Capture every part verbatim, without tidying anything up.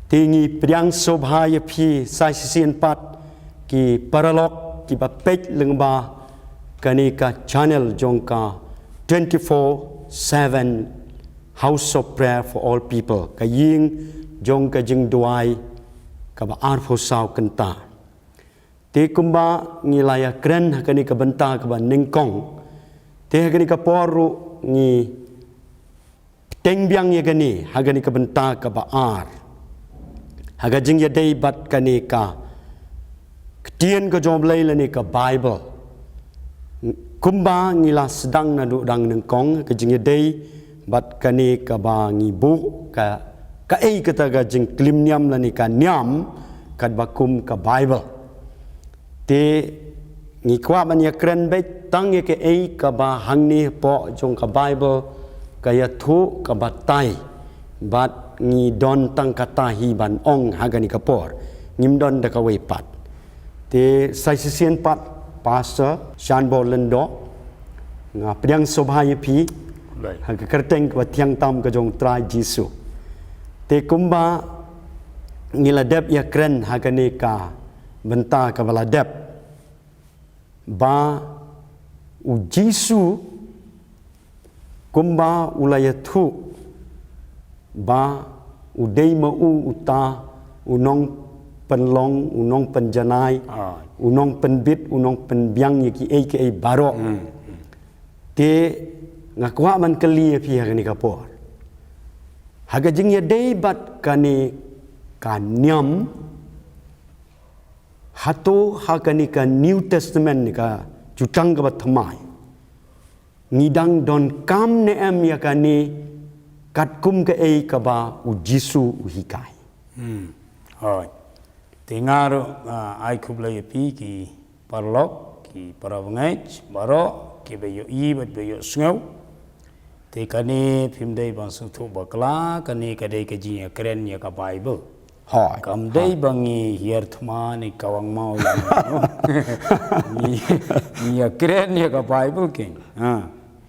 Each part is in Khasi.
Te ngi pdiang sngewbha ïa phi sa shisien pat ki paralok kiba peit lyngba kane ka channel jong ka twenty-four seven House of Prayer for All People, ka ïing jong ka jingduwai kaba arphew saw kynta. Te kumba ngi la ïakren ha kane ka bynta kaba nyngkong, te ha kane ka por ruh ngi teng biang ïa kane ha kane ka bynta kaba ar, ha ka jingïadei bad kane ka ktien ka jong U Blei lane ka Bible. Kumba ngi la sdang naduh dang nyngkong, ka jingïadei bad kane kaba ngi buh ka, kaei kata ka jingklim niam lane ka niam katba kum ka Bible. Te ngi kwah ban ïakren beit tang ïa kaei kaba hangne hapoh jong ka Bible ka ïathuh ka batai, bad ngi don tang kata hi ban ong ha kane ka por, ngim don da kawei pat. Te sa shisien pat Pastor Shanbor Lyngdoh, nga pdiang sngewbha ïa phi ha ka kyrteng kaba thiang tam ka jong U Trai Jisu. Te kumba ngi la dep ïakren ha kane ka bynta kaba la dep, ba U Jisu kumba u la ïathuh ba u dei ma u uta u nongpynlong, u nongpynjanai, u nongpynbit, u nongpynbiang ïa kiei kiei baroh. Te nga kwah ban kylli ïa phi ha kane ka por, ha ka jingïadei bad kane ka niam, hato ha kane ka New Testament, ka Jutang kaba Thymmai, ngi dang donkam ne em ïa kane katkum kaei kaba U Jisu u hikai? Hmm. Hooid. Te nga ruh, ah, ai khublei ïa phi ki paralok, ki parabangeit baroh kiba ïohi bad ba ïohsngew. Te kane phim dei ban sngewthuh bakla, kane ka dei ka jingïakren ïa ka Bible. Hooid. Kam dei ba ngi hiar thma ne kawang maw ïa ngi. Ngi, ngi ïakren ïa ka Bible keiñ. Ha.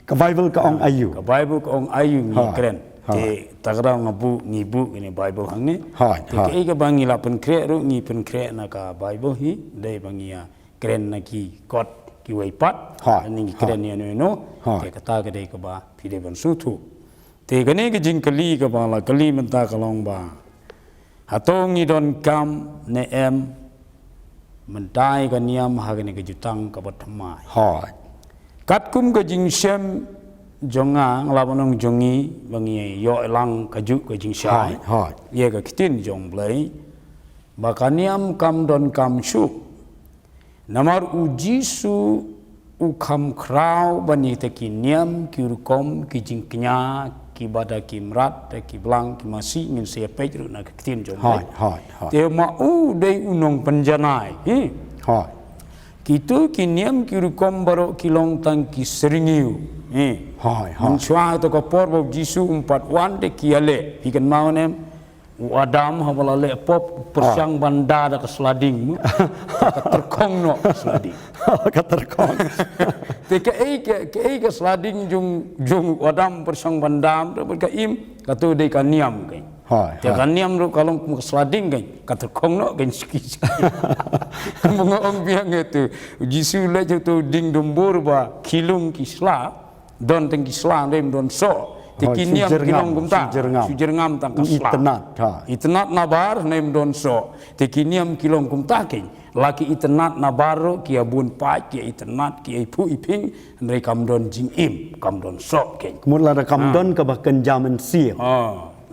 Ka Bible ka ong aïu? Ka Bible ka ong aïu ngi ïakren. Te ta ka daw nga buh, ngi buh kane Bible hangne. Hooid. Te kaei kaba ngi la pynkhreh ruh ngi pynkhreh na ka Bible hi, dei ba ngi ïa kren na ki kot kiwei pat. Hooid. Ngi kren ïa no ïa no. Hooid. Te kata ka dei kaba phi dei ban sngewthuh. Te kane ka jingkylli kaba la kylli mynta ka long ba, hato ngi donkam ne em mynta ïa ka niam ha kane ka Jutang kaba Thymmai? Hooid. Katkum ka jingshem jong nga, nga lah ban ong jong ngi, ba ngi ïoh lang kajuh ka jingshai. Hooid, hooid. Ïa ka ktien jong U Blei, ba ka niam kam donkam shuh. Namar U Jisu u kham khraw ban ïa kita ki niam ki rukom ki jingkñia, kiba da ki mrad, da ki blang, ki masi, ngin sa ïa peit ruh na ka ktien jong U Blei. Hooid, hooid, hooid. Te ma u dei u nongpynjanai, hi. Hooid. Kito ki niam ki rukom baroh ki long tang ki syrngiew, hi. Hooid, hooid. Mynshuwa to ka por ba U Jisu um pat wan te ki ïaleh, phi kynmaw ne em? U Adam haba la leh pop, pyrshang ban da da ka sla ding, mo. Ka tyrkhong noh ka sla ding. Ka tyrkhong. Te kaei ka, kaei ka sla ding jong, jong u Adam pyrshang ban da, te bad ka Im, kato dei ka niam keiñ. Hooid, hooid. Te ka niam ruh ka long kum ka sla ding keiñ, ka tyrkhong noh keiñ siki siki. Kumba nga ong biang ïa to, U Jisu u leh ïa to ding dumbur ba khilung ki sla, don tang ki sla, ym don soh. Te ki niam ki long kumta, shu jyrngam tang ka sla. Itynnad nabar, ym don soh. Te ki niam ki long kumta keiñ. La ki itynnad nabar ruh, ki ïa bun paid, ki ïa itynnad, ki ïa iphuh iphieng, hynrei kam don jingim, kam don soh keiñ. Ka mut lada kam don kaba kynja mynsiem.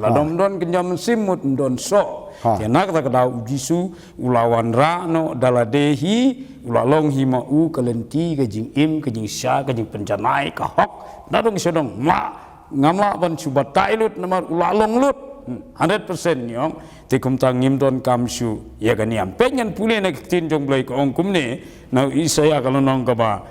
Lada ym don kynja mynsiem mut ym don soh. Te na kata ka daw U Jisu u la wanrah noh da lade hi, u la long hi ma u ka lynti ka jingim, ka jingshai, ka jingpynjanai, ka hok. Na dong sha dong, mla, ngam lah ban shu batai lut namar u la long lut. Hmm, hundred percent ngi ong. Te kumta ngim donkam shuh ïa ka niam. Peit ngan pule na ka ktien jong U Blei ka ong kumne, na u Isaïah ka lynnong kaba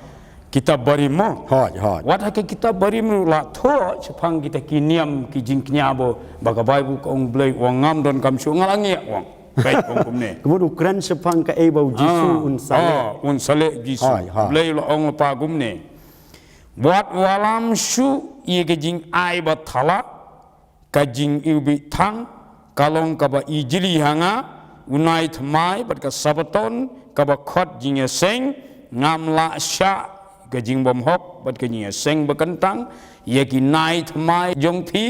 kitab barim mo. Hooid, hooid. Wat ha ka kitab barim ruh la thoh shaphang kita ki niam ki jingkñia ba, ba ka Bible ka ong Blei u ong ngam donkam shuh, nga la ngiah u ong. Peit u ong kumne. Ka mut u kren shaphang kaei ba U Jisu un sa leh. Ah, un sa leh U Jisu. Hooid, hooid. Blei u la ong lypa kumne. Wat wallam shuh ïa ka jingai ba thala, ka jingiwbih thang, ka long kaba ijli ha nga, u nai thymmai bad ka Sabaton kaba khot jingïaseng, ngam lah shah ka jingbymhok bad ka jingïaseng bakyntang, ïa ki nai thymmai jong phi,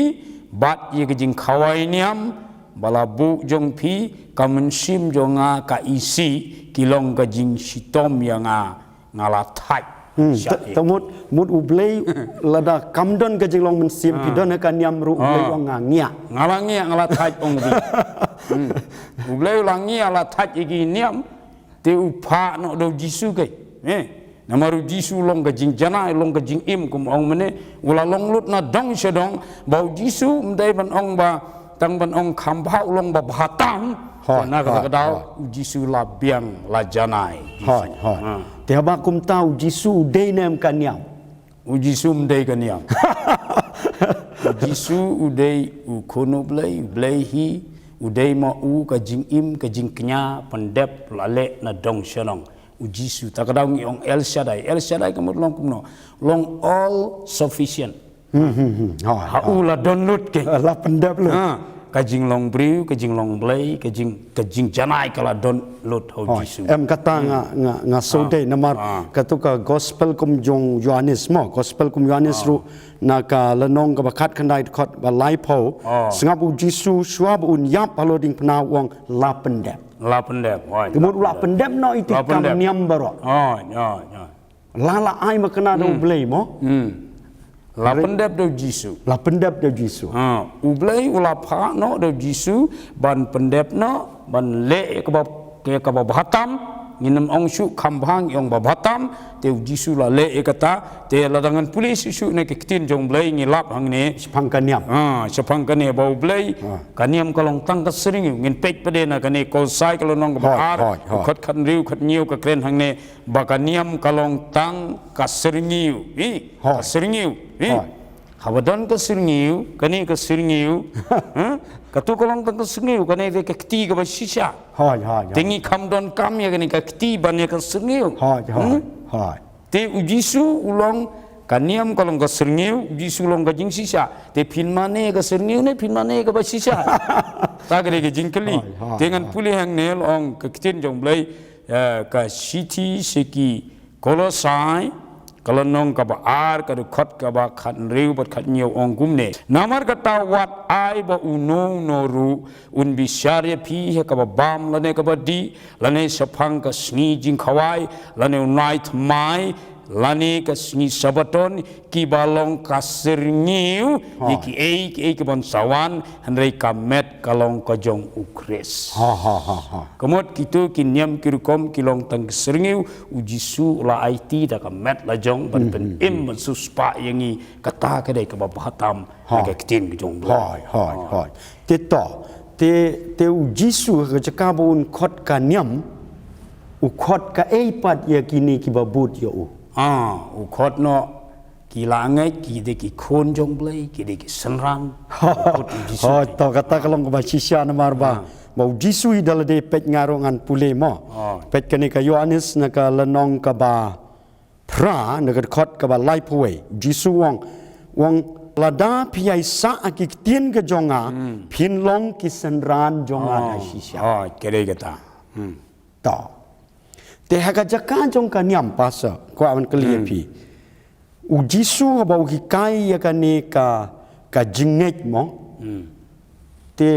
bad ïa ka jingkhawai niam ba la buh jong phi, ka mynsiem jong nga ka isih, ki long ka jingshitom ïa nga, nga la thait. Hmm, shah te, ïa te mut, mut U Blei lada kam don ka jinglong mynsiem phi, ah, don ha ka niam ruh, U Blei, ah, ong nga ngiah. Nga la ngiah, nga la thait, ong U Blei. Hmm. U Blei u la ngiah, la thait ïa ki niam, te u phah noh da U Jisu kei. Eh, namar U Jisu long ka jingjanai, long ka jingim, kum ong mynne, u la long lut na dong sha dong, ba U Jisu ym dei ban ong ba, tang ban ong kham bha, u long ba bha tam. Hooid, na kata ka daw, hooid, hooid. U Jisu la biang, la janai, Jisu. Hooid, hooid. Ha. Te haba kumta U Jisu u dei ne em ka niam? U Jisu ym dei ka niam. U Jisu u dei u khun U Blei, U Blei hi, u dei ma u ka jingim, ka jingkñia, pyndep, la leh na dong sha dong. U Jisu, ta ka daw ngi ong El Shaddai. El Shaddai ka mut long kumno? Long all sufficient. Hmm, hmm, hmm. Hooid, hooid. Ha u la don lut kei. La pyndep lut. Ha, ka jinglong briew, ka jinglong Blei, ka jing, ka jingjanai ka la don lut ha U Jisu. Hooid. Em kata nga, nga, nga shu, ah, dei namar, ah, katu ka gospel kum jong Ïoannis mo, gospel kum Ïoannis, ah, ruh na ka lynnong kaba khatkhyndai dkhot ba laiphew. Ah. Sngap U Jisu shuwa ba un ïap halor diengphna u ong la pyndep. La pyndep, hooid. Te mut la pyndep. La pyndep noh ïa ki kam niam baroh. Hooid, hooid, hooid. La, la ai makna da U Blei mo. Hmm. La pyndep da U Jisu. La pyndep da U Jisu. Ha, U Blei u la phah noh da U Jisu ban pyndep noh, ban leh ïa kaba, ïa kaba bha tam, ngin ym ong shuh kham bha, ngi ong ba bha tam, te U Jisu la leh ïa kata, te lada ngan pule shuh shuh na ka ktien jong U Blei ngi lap hangne. Shaphang ka niam. Ha, shaphang kane ba U Blei, ha, ka niam ka long tang ka syrngiew, ngin peit pat de na kane Kolosai ka lynnong kaba ar, hooid, hooid, hooid, dkhot khathynriew, khathynñiew ka kren hangne, ba ka niam ka long tang ka syrngiew. Hi, hooid, ka syrngiew. Hi. Hooid. Haba don ka syrngiew, kane ka syrngiew. Ha? Katu ka long tang ka syrngiew, kane dei ka kti kaba shisha. Hooid, hooid, hooid. Te ngi kham donkam ïa kane ka kti ban ïa ka syrngiew. Hooid, hooid, hmm? Hooid. Te U Jisu u long ka niam ka long ka syrngiew, U Jisu u long ka jingshisha. Te phin mane ka syrngiew ne phin mane kaba shisha? Ta ka dei ka jingkylli. Hooid, hooid, hooid. Te ngan pule hangne la ong ka ktien jong U Blei, eh, ka shithi sha ki Kolosai, ka lynnong kaba ar, ka dkhot kaba khathynriew bad khathynñiew ong kumne. Namar kata wat ai ba uno uno ruh un bishar ïa phi ha kaba bam lane kaba dih, lane shaphang ka sngi jingkhawai, lane u nai thymmai, lane ka sngi Sabaton, kiba long ka syrngiew, ha, ïa kiei kiei ki ban sa wan, hynrei ka met ka long ka jong U Khrist. Ha, ha, ha, ha. Ka mut kitu ki niam ki rukom ki long tang ka syrngiew, U Jisu u la aiti da ka met la jong ban, hmm, pynim, hmm, ban siewspah ïa ngi, kata ka dei kaba bha tam, ha, na ka ktien ka jong U Blei. Hooid, hooid, ha, hooid. Te to, te, te U Jisu ha ka jaka ba un khot ka niam, u khot kaei pat ïa kine kiba bud ïa u? Ah, u khot noh ki la ngeit ki dei ki khun jong U Blei, ki dei ki synran. Hooid, to kata ka long kaba shisha namar ba, ah, ba U Jisu hi da lade, peit nga ruh ngan pule mo. Ah. Peit kane ka Ïoannis na ka lynnong kaba phra, na ka dkhot kaba laiphew wei. U Jisu u ong, u ong lada phi ïaisah ha ki ktien ka jong nga, hmm, phin long ki synran jong nga da shisha. Oh, ka dei kata. Hmm. To. Te ha ka jaka jong ka niam, Pastor, kwah ban kylli ïa phi. Hmm. U Jisu haba u hikai ïa kane ka, ka jingngeit mo. Hmm. Te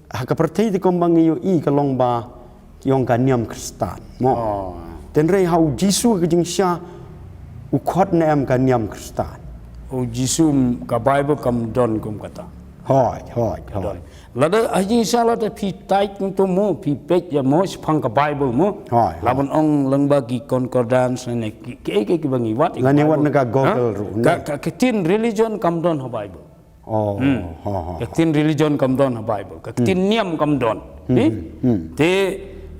ha ka pyrthei te kumba ngi ïohi ka long ba ki ong ka niam Khristan mo. Oh. Te hynrei ha U Jisu ka jingshisha u khot ne em ka niam Khristan? U Jisu, ka Baibl kam don kum kata. Hooid, hooid, hooid. Don. Lada ha jingshisha lada phi type kumto mo, phi peit ïa mo shaphang ka Baibl mo. Hooid, hooid. La ban ong lyngba ki concordance ne ki, ki, ki, kiba ngi wad, lane wad na ka Google ruh, ka, ne? Ka, ka ktien religion kam don ha Baibl. Oh, hmm, ha, ha, ha. Ka ktien religion kam don ha Baibl. Ka ktien, hmm, niam kam don. Hmm, eh? Hmm, hmm. Te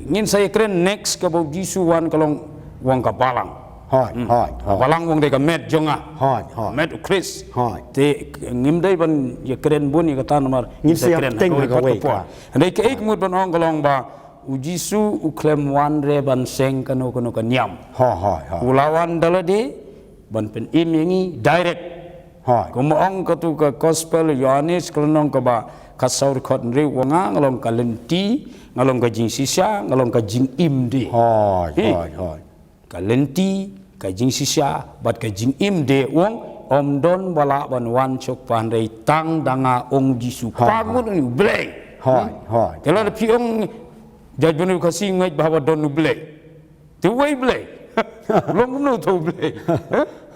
ngin sa ïakren next kaba U Jisu wan ka long u ong ka balang. Hooid, hmm, hooid, hooid. Balang u ong dei ka met jong nga. Hooid, hooid. Met U Khrist. Hooid. Te ngim dei ban ïakren bun ïa kata namar ngin sa ïakren ha kawei pat ka por. Hynrei kaei ka mut ban ong ka long ba U Jisu u khlem wan re ban seng kano kano ka niam. Hooid, hooid, hooid. U la wan da lade ban pynim ïa ngi direct. Hooid. Kumba ong katu ka gospel Ïoannis ka lynnong kaba khatsaw dkhot hynriew, u ong nga, nga long ka lynti, nga long ka jingshisha, nga long ka jingim de. Hooid, hooid, hooid. Ka lynti, ka jingshisha bad ka jingim de, u ong, ym don ba lah ban wan sha u Kpa hynrei tang da nga, ong Jisu. Hooid, hooid. Kpa ngut, U Blei. Hooid, hooid. Te lada phi ong, jaitbynriew Khasi ngeit ba haba don U Blei, te uwei Blei? Long kumno to U Blei?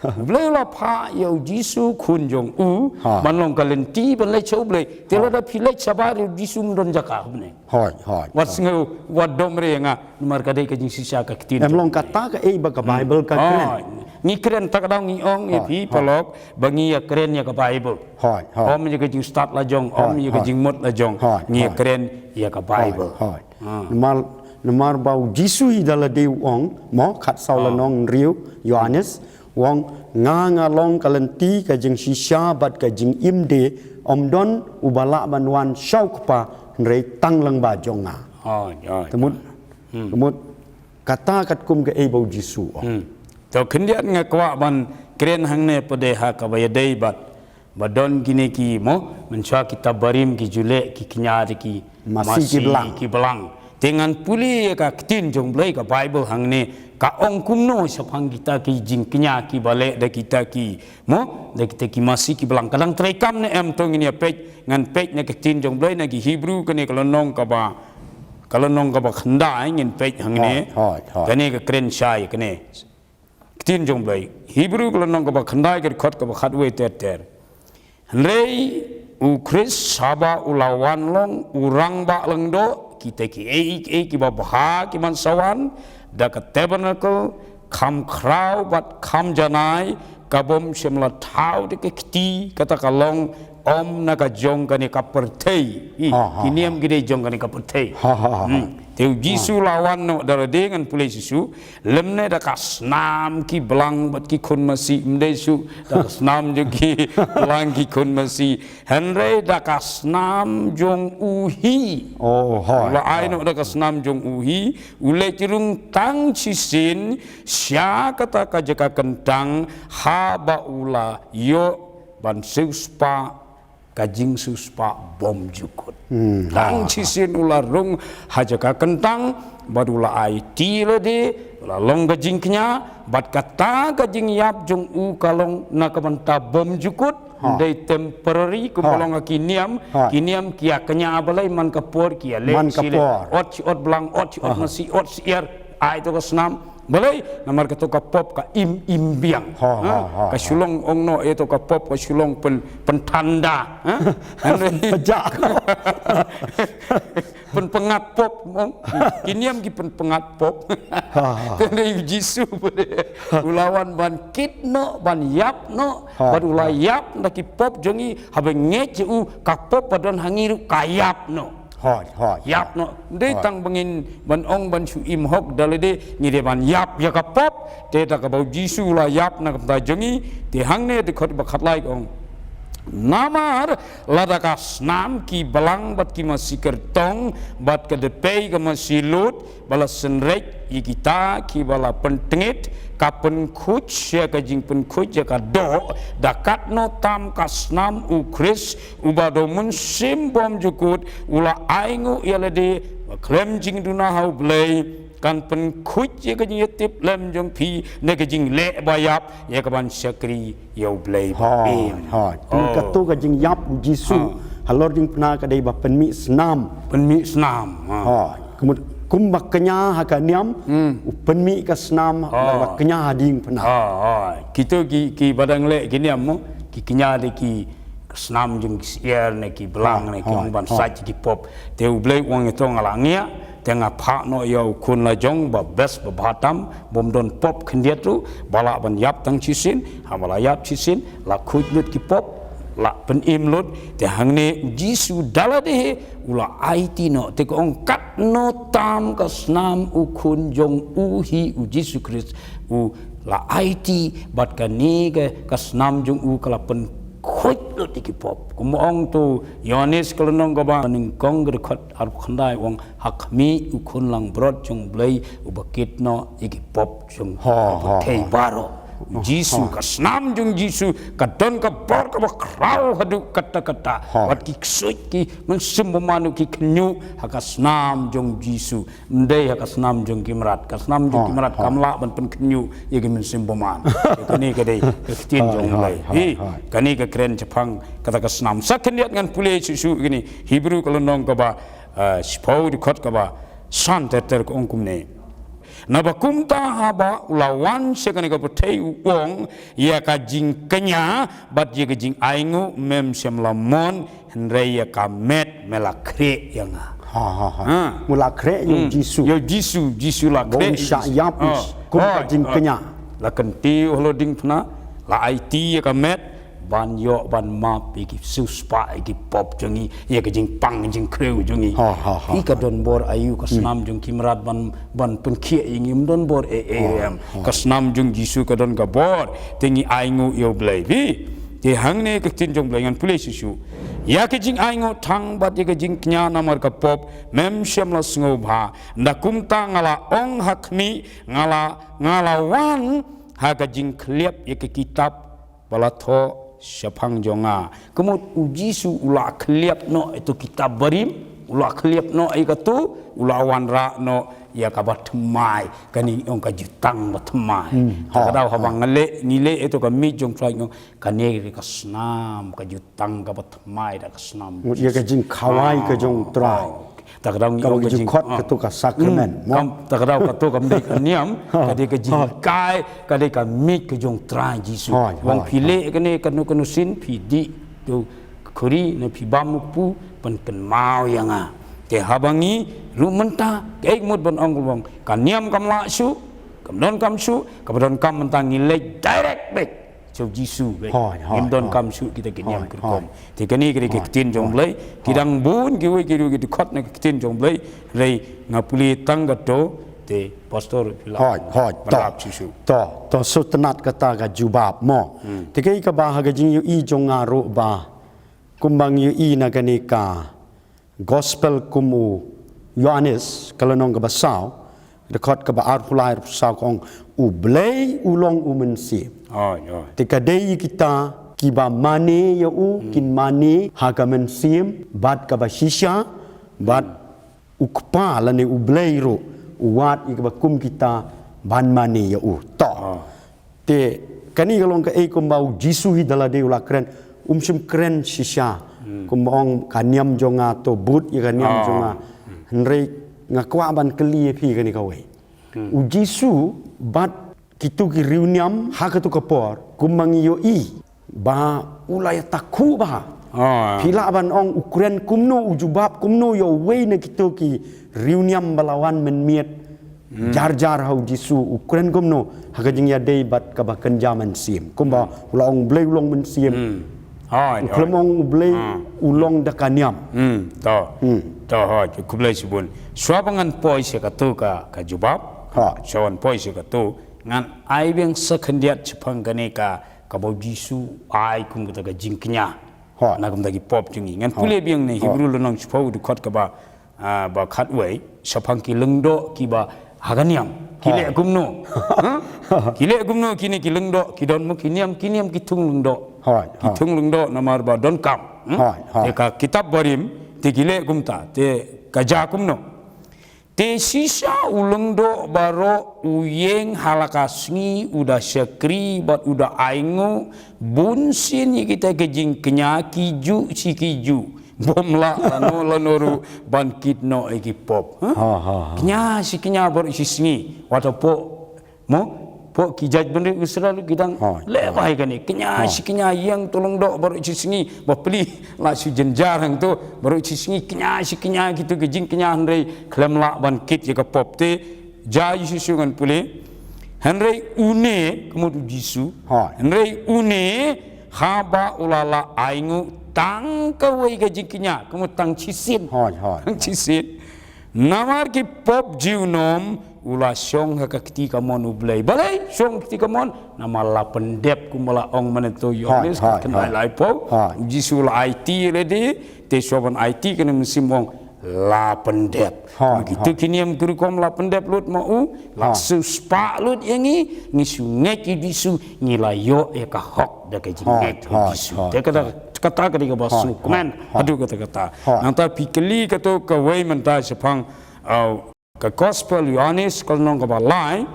U Blei u la phah ïa u Jisu khun jong u, hooid, ban long ka lynti ban leit sha U Blei. Te lada phi leit shabar ïa u Jisu, ym don jaka ha bneng. Hooid, hooid. Wat sngew, wat dom re ïa nga, namar ka dei ka jingshisha ka ktien. Em long kata kaei ba ka Bible ka kren. Hooid. Ngi kren, ta ka daw ngi ong ïa phi paralok ba ngi ïa kren ïa ka Bible. Hooid, hooid. Ym ïa ka jingstad la jong, ym ïa ka jingmut la jong. Hooid, ngi ïa kren ïa ka Bible. Hooid. Namar, namar ba u Jisu hi da lade u ong, mo, khatsaw lynnong hynriew Ïoannis, u ong, nga, nga long ka lynti, ka jingshisha bad ka jingim de, ym don uba lah ban wan sha u Kpa hynrei tang lyngba jong nga. Hooid, hooid. Te mut, te mut, kata katkum kaei ba u Jisu u ong. To khyndiat nga kwah ban kren hangne pat de ha kaba ïadei bad ba don kine ki, mo, mynshuwa kita barim ki ju leh ki kñia da ki masi ki blang. Te ngan pule ïa ka ktien jong U Blei, ka Bible hangne ka ong kumno shaphang kita ki jingkñia kiba leh da kita ki, mo, da kita ki masi ki blang. Ka dang treikam ne em, to ngin ïa peit, ngan peit na ka ktien jong U Blei na ki Hebru kane ka lynnong kaba, ka lynnong kaba khyndai, ngin peit hangne. Hooid, hooid, hooid. Kane ka kren shai kane. Ktien jong U Blei. Hebru ka lynnong kaba khyndai, ka dkhot kaba khatwei ter ter. Hynrei u Khrist haba u la wan long u rangbah lyngdoh, kita kiei kiei kiba bha ki ban sa wan, da ka tabernacle kham khraw bad kham janai, ka bym shym la thaw da ka kti, kata ka long ym na ka jong kane ka pyrthei. Ï, ki niam ki dei jong kane ka pyrthei. Te u Jisu u la wan noh da lade, ngan pule shisha. Lymne da ka snam ki blang bad ki khun masi, ym dei shuh da ka snam jong ki blang ki khun masi, hynrei da ka snam jong u hi. U la ai noh da ka snam jong u hi, u leit rung tang shisien sha kata ka jaka kyntang, haba u la ïoh ban siewspah ka jingsiewspah bymjukut. Tang shisien u la rung ha jaka kyntang, bad u la aiti lade, u la long ka jingkñia, bad kata ka jingïap jong u ka long na ka bynta bymjukut, ym dei temporary, kumba long ha ki niam, ki niam ki ïa kñia balei man ka por, ki ïa leh, ot shi ot blang, ot shi ot masi, ot shi er, ai to ka snam. Balei? Namar kato ka pop ka im im biang. Ka shu long, ong noh, ïa to ka pop ka shu long pyn, pynthanda. Pynpyngngad pop, ong. Ki niam ki pynpyngngad pop. Te u Jisu u la wan ban kit noh, ban ïap noh, bad u la ïap na ki pop jong ngi, haba ngeit ïa u, ka pop ba don ha ngi ruh ka ïap noh. Ïap noh. Ym dei tang ba ngin ban ong ban shu im hok da lade, ngi dei ban ïap ïa ka pop, te da kaba u Jisu u la ïap na ka bynta jong ngi, te hangne dkhot ba khatlai ka ong. Namar lada ka snam ki blang bad ki masi kyrtong, bad ka dpei ka masi lud, ba la synreit ïa kita kiba la pyntngit, ka pynkhuid ïa ka jingpynkhuid ïa ka doh, da katno tam ka snam u Khrist, uba da u Mynsiem Bymjukut u la ainguh ïa lade, ba khlem jingduna ha U Blei, kan pynkhuid ïa ka jingïatiplem jong phi, na ka jingleh ba ïap, ïa ka ban shakri ïa U Blei ba im. Hooid. Te kato ka jingïap u Jisu halor jingpynah ka dei ba pynmih snam. Pynmih snam. Hooid. Kumba kñia ha ka niam, u pynmih ka snam, ba kñia ha diengphna. Kito ki, kiba dang leh ki niam mo, ki kñia da ki snam jong ki syiar ne ki blang ne ki, ban sait ki pop. Te U Blei u ong, ïa to nga la ngiah, te nga phah noh ïa u Khun la jong ba best ba bha tam, bym don pop khyndiat ruh, ba lah ban ïap tang shisien, haba la ïap shisien, la khuid lut ki pop, la pynim lut, te hangne u Jisu da lade hi, u la aiti noh, te ka ong katno tam ka snam u Khun jong u hi u Jisu Khrist, u la aiti, bad kane ka, ka snam jong u ka la pynkhuid lut ïa ki pop. Kumba ong to Ïohannes ka lynnong kaba nyngkong ka dkhot arphew khyndai u ong, ha khmih u Khun langbrot jong U Blei uba kit noh ïa ki pop jong ka pyrthei baroh. Jisu, ka snam jong Jisu ka don ka bor kaba khraw haduh katta katta. Wat ki ksuid ki mynsiem bymman ki khynñiuh ha ka snam jong Jisu. Ym dei ha ka snam jong ki mrad. Ka snam jong ki mrad kam lah ban pynkhynñiuh ïa ki mynsiem bymman. Ïa kane ka dei ka ktien jong U Blei. Hi, kane ka kren shaphang kata ka snam. Sa khyndiat ngan pule shuh shuh ïa kane. Hebru ka lynnong kaba, ah, shiphew, dkhot kaba san ter ter, ka ong kumne. Naba kumta haba u la wan sha kane ka pyrthei u ong, ïa ka jingkñia bad ïa ka jingainguh mem shym la mon, hynrei ïa ka met me la khreh ïa nga. Ha ha ha. Ha. U la khreh ïa u Jisu. Ïa u Jisu, Jisu la khreh. Ba un shah ïap kum ka jingkñia. La kyntiew halor diengphna, la aiti ïa ka met ban ïoh ban map ïa ki siewspah ïa ki pop jong ngi, ïa ka jingpang jingkhrew jong ngi. Ha ha ha. Ki ka don bor aïu ka snam jong ki mrad ban ban pynkhiah ïa ngi, ym don bor ei ei em. Ka snam jong Jisu ka don ka bor, te ngi ainguh ïa U Blei. Phi, te hangne ka ktien jong U Blei, ngan pule shuh shuh. Ïa ka jingainguh tang bad ïa ka jingkñia namar ka pop mem shym la sngewbha. Nda kumta nga la ong ha khmih, nga la, nga la wan ha ka jingkhlieh ïa ka kitab ba la thoh shaphang jong nga. Ka mut u Jisu u la khlieh noh ïa tu kitab barim, u la khlieh noh ïa katu, u la wanrah noh ïa kaba thymmai, kane ong ka jutang ba thymmai. Hmm. Kata ka daw haba nga leh, ngi leh ïa tu ka miej jong Trai, ngi ong kane ka snam ka jutang kaba thymmai da ka snam. Ïa ka jingkhawai ka jong Trai. Kata ka daw ngi ong ka jingkhot, katu ka sakramen. Kata ka daw katu kam dei ka niam, ka dei ka jinghikai, ka dei ka miej ka jong Trai Jisu. Wan phi leh kane kano kano sien, phi dih tu khuri ne phi bam u kpu, pynkynmaw ïa nga. Te haba ngi ruh mynta, ka ei mut ban ong, ka niam kam lah shuh, kam donkam shuh, kaba donkam mynta ngi leit direct back sha u Jisu back. Ngim donkam shuh kita ki niam ki rukom. Te kane ka dei ka ktien jong U Blei, ki dang bun kiwei ki ruh ki dkhot na ka ktien jong U Blei, hynrei nga pule tang kato, te pastor phi lah ban lap shuh shuh. To, to shu tynnad kata ka jubab mo. Te kaei kaba ha ka jingïohi jong nga ruh ba kumba ngi ïohi na kane ka Gospel kum u Ïoannis, ka lynnong kaba saw, dkhot kaba arphew lai, arphew saw, ka ong U Blei u long u mynsiem. Te ka dei kita kiba mane ïa u kin mane ha ka mynsiem bad kaba shisha, bad u Kpa lane U Blei ruh u wad ïa kiba kum kita ban mane ïa u. To. Te kane ka long kaei kumba u Jisu hi da lade u la kren, um shym kren shisha. Kumba ong ka niam jong nga to bud ïa ka niam jong nga. Hynrei nga kwah ban kylli ïa phi kane kawei. U Jisu bad kitu ki riewniam ha katu ka por, kumba ngi ïohi ba u la ïatakhuh bha. Phi lah ban ong u kren kumno, u jubab kumno ïa uwei na kitu ki riewniam ba la wan mynmiet jar jar ha u Jisu, u kren kumno ha ka jingïadei bad kaba kynja mynsiem. Kumba u la ong U Blei u long mynsiem. U khlem ong U Blei u long da ka niam. To. To, hooid, khublei shibun. Shuwa ba ngan poi sha katu ka, ka jubab. Shuwa ban poi sha katu, ngan ai biang sa khyndiat shaphang kane ka, kaba u Jisu ai kum kata ka jingkñia na ka bynta ki pop jong ngi. Ngan pule biang na Hebru lynnong shiphew dkhot kaba, ah, ba khatwei, shaphang ki lyngdoh kiba ha ka niam. Ki leh kumno? Ki leh kumno kine ki lyngdoh, ki don mo ki niam, ki niam ki thung lyngdoh. Ki thung lyngdoh namar ba donkam. Te ka kitab barim, te ki leh kumta, te ka jia kumno? Te shisha u lyngdoh baroh u ïeng ha la ka sngi u da shakri bad u da ainguh bunsien ïa kita ki jingkñia kijuh shi kijuh. Bym lah lano lano ruh ban kit noh ïa ki pop. Kñia shi kñia baroh shi sngi. Wat hapoh Mo, pok ki jaitbynriew Israel ki dang leh bha ïa kane. Kñia shi kñia ïeng to lyngdoh baroh shi sngi. Bapli la shu jynjar hangto baroh shi sngi kñia shi kñia kito ki jingkñia hynrei khlem lah ban kit ïa ka pop te. Jia ïa shisha ngan pule. Hynrei une, ka mut u Jisu. Hynrei une haba u la lah ainguh tang kawei ka jingkñia, ka mut tang shisien. Tang shisien. Namar ki pop junom u la shong ha ka kti kamon U Blei. Balei shong kti kamon? Namar la pyndep kumba la ong mynne to Ïoannis ka khyndai laiphew. U Jisu la aiti lade, te shuwa ban aiti kane mynsiem ong la pyndep. Hooid, ma kito ki niam ki rukom la pyndep lut ma u, la shu spah lut ïa ngi, ngi shu ngeit ïa u Jisu, ngi la ïoh ïa ka hok da ka jingngeit ïa u Jisu. Te kata, kata ka dei kaba sngewkmen haduh katta katta. Nangta phi kylli kato kawei mynta shaphang, uh, ka Gospel Ïohannes ka lynnong kaba lai,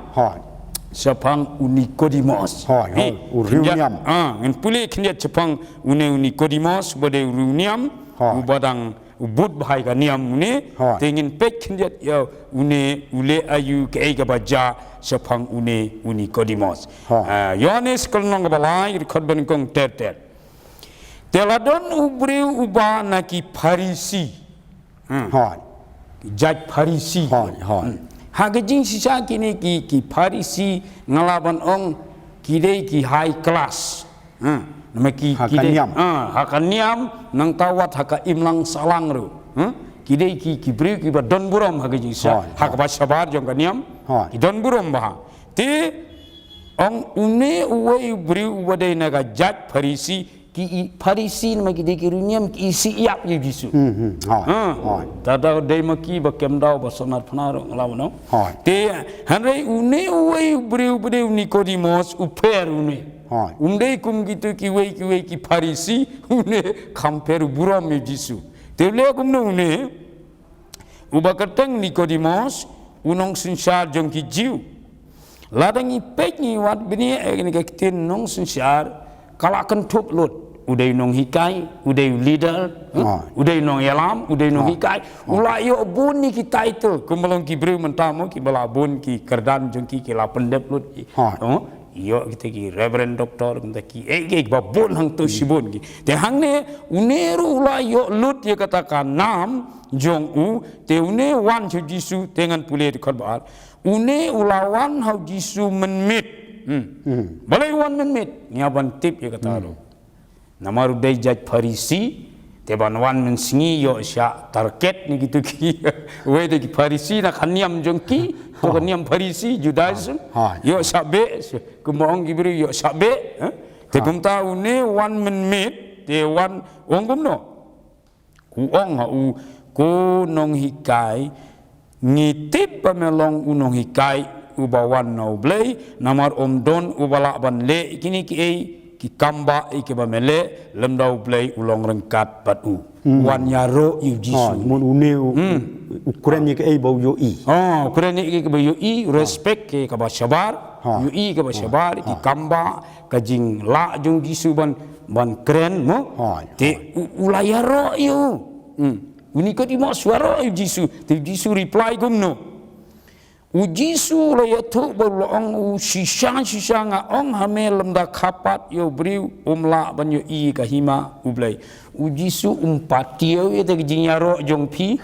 shaphang u Nikodimos. Hooid, hooid, u riewniam. Ah, ngan pule khyndiat shaphang une u Nikodimos, uba dei u riewniam, uba dang u bud bha ïa ka niam une, te ngin peit khyndiat ïa une u leh aïu, kaei kaba jia shaphang une u Nikodimos. Ah, Ïohannes ka lynnong kaba lai, dkhot ba nyngkong ter ter. Te la don u briew uba na ki Pharisi. Hmm. Hooid. Ki jait Pharisi. Hooid, hooid. Hmm. Ha ka jingshisha kine ki, ki Pharisi nga lah ban ong ki dei ki high class. Hmm. Namar ki, ha ki ka dei, niam. Ah, ha ka niam, nangta wat ha ka imlang sahlang ruh. Hmm. Ki dei ki, ki briew kiba don burom ha ka jingshisha. Hooid, hooid. Ha kaba shabar jong ka niam. Hooid. Ki don burom bha. Te ong une uwei u briew uba dei na ka jait Pharisi, ki i-, Pharisi namar ki dei ki riewniam, ki isih ïap ïa u Jisu. Hmm, hmm. Hooid, hooid. Te da dei ma ki ba kem daw ba sngewtynnat phna ruh nga lah ban ong. Hooid. Te hynrei une uwei u briew uba dei u Nikodimos u pher une. Hooid. Um dei kum kito kiwei kiwei ki Pharisi, une kham pher, u burom ïa u Jisu. Te u leh kumno une, uba kyrteng Nikodimos, u nongsynshar jong ki Jiw. Lada ngi peit ngi wad bniah ïa kane ka ktien nongsynshar, ka la kynthup lut. U dei u nonghikai, u dei u leader, eh? Ah. U dei u nongïalam, u dei u nonghikai. Ah. U la ïoh bun ïa ki title, kumba long ki briew mynta mo, kiba la bun ki kyrdan jong ki, ki la pyndep lut ki. Ah. Oh, ïoh kita ki Reverend Doctor, kita ki, eh, ki ba bun hangto shibun ki. Te hangne, une ruh u la ïoh lut ïa kata ka nam jong u, te une wan sha u Jisu, te ngan pule dkhot ba ar. Une u la wan ha u Jisu mynmiet. Hmm. Hmm. Balei u wan mynmiet? Ngi hap ban tip ïa kata ruh. Namar u dei jait Pharisi, te ban wan mynsngi ïoh shah target ne kito ki. Wei de ki Pharisi na ka niam jong ki, to ka niam Pharisi, Judaism. Ha. Ïoh shah beh, kumba ong ki briew ïoh shah beh, eh? Te kumta une wan mynmiet, te wan ong kumno. U ong ha u, ko nonghikai, ngi tip ba me long u nonghikai uba wan na u Blei, namar ym don uba lah ban leh kine kiei ki kam ba ïa kiba me leh, lymda u Blei u long ryngkat bad u. Hmm. Wan ïaroh ïa u Jisu. Ha, mon une u, hmm, u kren ïa kiei ba u ïohi. Oh, u kren ïa kiei ba u ïohi, u respect ïa kaba shabar, ha, u ïohi kaba shabar, ki kam ba, ka jinglah jong u Jisu ban, ban kren mo. Ha. Te u, u la ïaroh ïa u. Hmm. U Nikodimos u ïaroh ïa u Jisu. Te u Jisu reply kumno. U Jisu u la ïathuh bad u la ong, u shisha shisha nga ong ha me, lymda kha pat ïa u briew um lah ban ïohi ka hima u Blei. U Jisu um patiew ïa kata ka jingïaroh jong phi.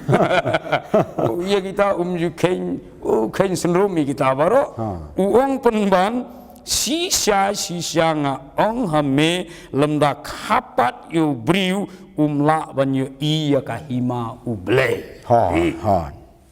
Ïa kita um ju kheiñ, u kheiñ syndrome ïa kita baroh. Ha. U ong pynban, shisha shisha nga ong ha me, lymda kha pat ïa u briew um lah ban ïohi ïa ka hima u Blei. Ha, ha.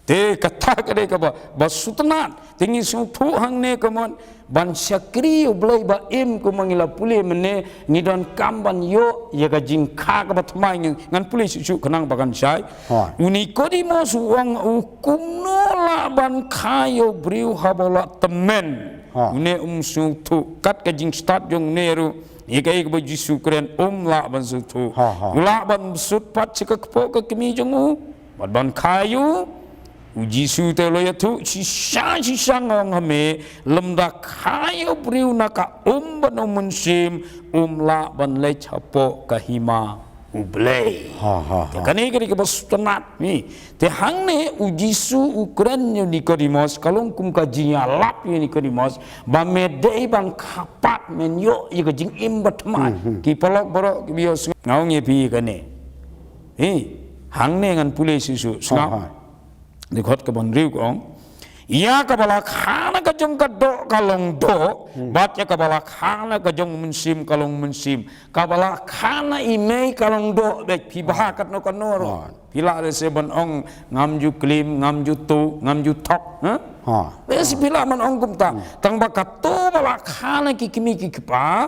Te kata ka dei kaba, ba sngewtynnat. Te ngi sngewthuh hangne kumno ban shakri ïa u Blei ba im, kumba ngi la pule mynne, ngi donkam ban ïoh ïa ka jingkha kaba thymmai. Ngan pule shuh shuh khnang ba kan shai. Ha. U Nikodimos u ong, u kumno lah ban kha ïa u briew haba u la tymmen. Ha. Une um sngewthuh, kat ka jingstad jong une ruh, ïa kaei kaba u Jisu u kren um lah ban sngewthuh. Ha, ha. U lah ban bsut pat sha ka kpoh ka kmie jong u. Bad ban kha ïa u, u Jisu te u la ïathuh, shisha shisha nga ong ha me, lymda kha ïa u briew na ka um bad na u mynsiem, um lah ban leit hapoh ka hima u Blei. Ha, ha, ha. Te kane ka dei kaba sngewtynnat, ni. Te hangne u Jisu u kren ïa u Nikodimos, ka long kum ka jingïalap ïa u Nikodimos, ba me dei ban kha pat men ïoh ïa ka jingim bathymmai. Hmm, hmm. Ki paralok baroh kiba ïohsngew, nga ong ïa phi kane. Eh, hangne ngan pule shuh shuh, sngap. Ha, ha. Dkhot kaba hynriew ka ong, ïa kaba la kha na ka jong ka doh ka long doh, hmm, bad ïa kaba la kha na ka jong u mynsiem ka long mynsiem. Kaba la kha na i mei ka long doh beit, phi bha katno katno ruh. Ha. Phi lah lehse ban ong ngam ju klim, ngam ju tuh, ngam ju thok, ha? Ha. Lehse phi lah ban ong kumta. Hmm. Tangba kato ba la kha na ki kmie ki kpa,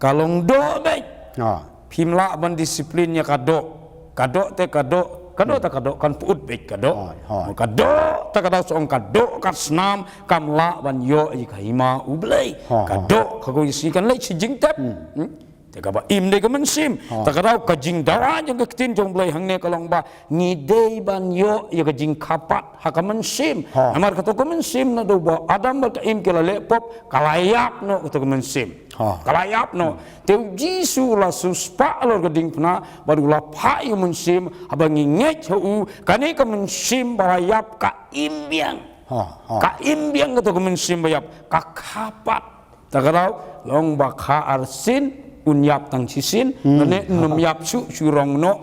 ka long doh beit. Ha. Phim lah ban discipline ïa ka doh. Ka doh te ka doh, Ka doh ta ka doh kan put beit ka doh. Hoi, hoi. Ka doh ta ka doh song ka doh ka snam kam lah ban ïoh ïa ka hima U Blei. Hoi, hoi. Ka doh ka ko ïa si kan leit si jingtep. Hmm. Te kaba im dei ka mynsiem. Hoi. Ta ka dei ka jingdawa jong ka ktien jong U Blei hangne ka long ba ngi dei ban ïoh ïa ka jingkhapat ha ka mynsiem. Hoi. Namar kato ka mynsiem naduh ba Adam bad ka Im ki la leh pop ka la ïap noh kato ka mynsiem. Hoi. Ka la ïap noh. Te U Jisu u la siewspah halor ka diengphna bad u la phah ïa u mynsiem haba ngi ngeit ha u kane ka mynsiem ba la ïap ka im biang. Hoi, hoi. Ka im biang kato ka mynsiem ba ïap ka khapat. Ta ka dei long ba kha arsien un ïap tang shisien. Hmm. Lane un ym ïap shuh shu rong noh.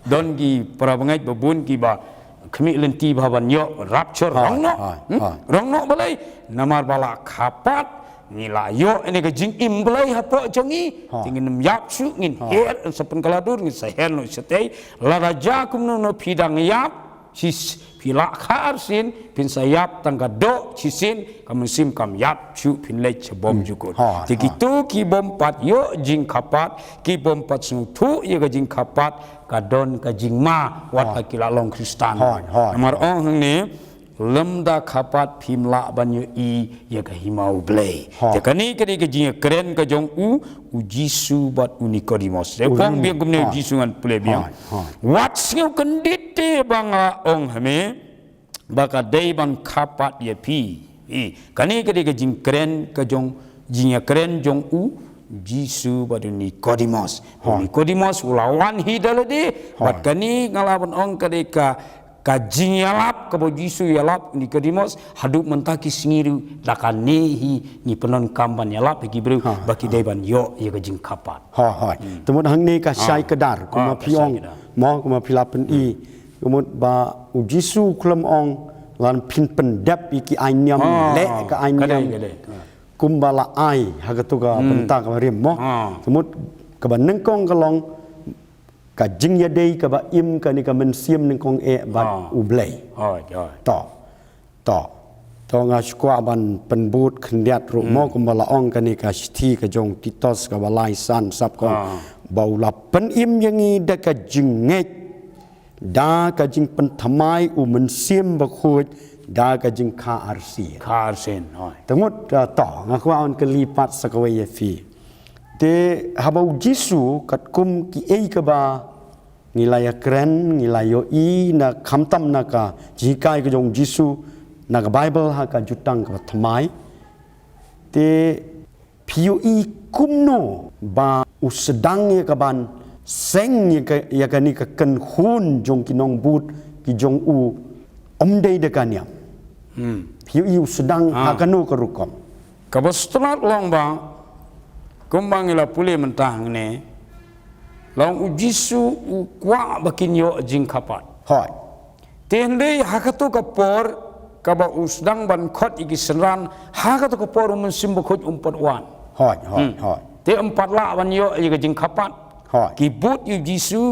Don ki para bangeit ba bun kiba khmih lynti ba ban ïoh rapture. Hoi, rong noh. Hoi, hmm? Hoi. Rong noh balei? Namar ba la khapat ngi la ïoh ïa ka jingim Blei hapoh jong ngi. Hoi. Te ngin ym ïap shuh ngin, hoi, her sa pynkylla dur ngin sa her noh shatei. Lada jia kumno noh phi dang ïap. Shi phi la kha arsien phin sa ïap tang ka doh shisien ka mynsiem kam ïap shuh phin leit sha bymjukut. Hmm. Hoi, hoi. Te kito ki bym pat ïoh jingkhapat ki bym pat sngewthuh ïa ka jingkhapat ka don ka jingma wat, hoi, ha ki la long Khristan. Hoi, hoi. Namar ong hangne lymda khapat phim lah ban ïohi ïa ka hima U Blei. Hoi. Te kane ka dei ka jingïakren ka jong u, U Jisu bad u Nikodimos. Te u ong biang kumne U Jisu ngan pule biang. Hoi, hoi. Wat sngew kyndit te ba nga ong ha me ba ka dei ban khapat ïa phi. Eh, kane ka dei ka jingkren ka jong, jingïakren jong u Jisu bad u Nikodimos. Hoi. U Nikodimos u la wan hi da lade. Hoi. Bad kane nga la ban ong ka dei ka ka jingïalap kaba U Jisu ïalap Nikodimos haduh mynta ki sngi ruh da kane hi ngi pyndonkam ban ïalap ïa ki briew, ha, ba ki dei ban ïoh ïa ka jingkhapat. Hoi, hoi. Hmm. Te mut hangne ka, ha, shai kdar, ha, kumba phi ong, mo, kumba phi la pyni. Hmm. Te mut ba U Jisu u khlem ong lada phin pyndep ïa ki ain niam, ha, leh ka ain niam. Ka dei, ka dei. Ha. Kumba la ai ha kato ka, hmm, bynta kaba rim mo. Ha. Te mut kaba nyngkong ka long ka jingïadei kaba im kane ka mynsiem nyngkong eh bad, ah, U Blei. Hoi, hoi. To. To. To nga shu kwah ban pynbud khyndiat ruh mo, hmm, kumba la ong kane ka shithi ka jong Titus kaba lai san sap ko, ah, ba u la pynim ïa ngi da ka jingngeit, da ka jingpynthymmai u Mynsiem Bakhuid, da ka jingkha arsien. Kha arsien, hoi. Te mut, ah, to nga kwah ban kylli pat sa kawei ïa phi. Te haba U Jisu katkum kiei kaba ngi la ïakren, ngi la ïohi na khamtam na ka jinghikai ka jong U Jisu na ka Baibl ha ka Jutang kaba Thymmai. Te phi ïohi kumno ba u sdang ïa ka ban seng ïa ka, ïa kane ka kynhun jong ki nongbud ki jong u, ym dei da ka niam. Hmm. Phi ïohi u sdang, ah, ha kano ka rukom. Kaba sngewtynnat long ba, kumba ngi la pule mynta hangne, long U Jisu u kwah ba kin ïoh jingkhapat. Hoi. Te hynrei ha kato ka por, kaba u sdang ban khot ïa ki synran, ha kato ka por u Mynsiem Bakhuid um pat wan. Hoi, hoi, hmm, hoi. Te um pat lah ban ïoh ïa ka jingkhapat. Hoi. Ki bud ïa U Jisu,